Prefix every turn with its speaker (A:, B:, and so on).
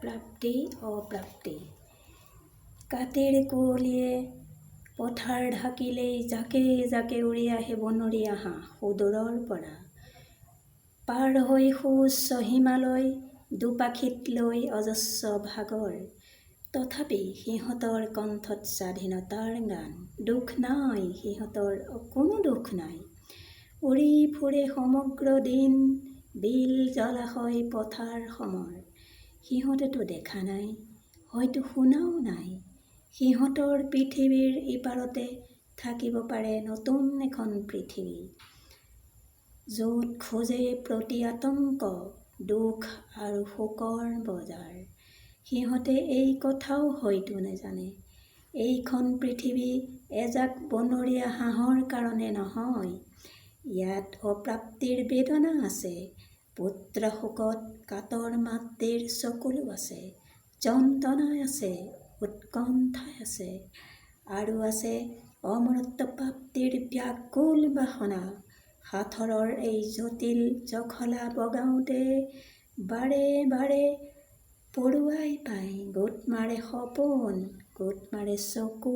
A: প্ৰাপ্তি অপ্ৰাপ্তি। কাতিৰ কুঁৱলীয়ে পথাৰ ঢাকিলেই জাকে জাকে উৰি আহে বনৰীয়া হাঁহ সুদূৰৰ পৰা। পাৰ হৈ সুউচ্চ হিমালয়, দুপাখিত লৈ অজস্ৰ ভাগৰ। তথাপি সিহঁতৰ কণ্ঠত স্বাধীনতাৰ গান। দুখ নাই সিহঁতৰ, কোনো দুখ নাই। উৰি ফুৰে সমগ্ৰ দিন বিল, জলাশয়, পথাৰ সমৰ। সিহঁতেতো দেখা নাই, হয়তো শুনাও নাই। সিহঁতৰ পৃথিৱীৰ ইপাৰতে থাকিব পাৰে নতুন এখন পৃথিৱী, য'ত খোজে প্ৰতি আতংক, দুখ আৰু শোকৰ বজাৰ। সিহঁতে এই কথাও হয়তো নেজানে। এইখন পৃথিৱী এজাক বনৰীয়া হাঁহৰ কাৰণে নহয়। ইয়াত অপ্ৰাপ্তিৰ বেদনা আছে, পুত্ৰশোকত কাতৰ মাতৃৰ চকুলো আছে, যন্ত্ৰণা আছে, উৎকণ্ঠা আছে, আৰু আছে অমৰত্ব প্ৰাপ্তিৰ ব্যাকুল বাসনা। সাঁথৰৰ এই জটিল জখলা বগাওঁতে বাৰে বাৰে পৰুৱাই পায় গোট মাৰে সপোন, গোট মাৰে চকু।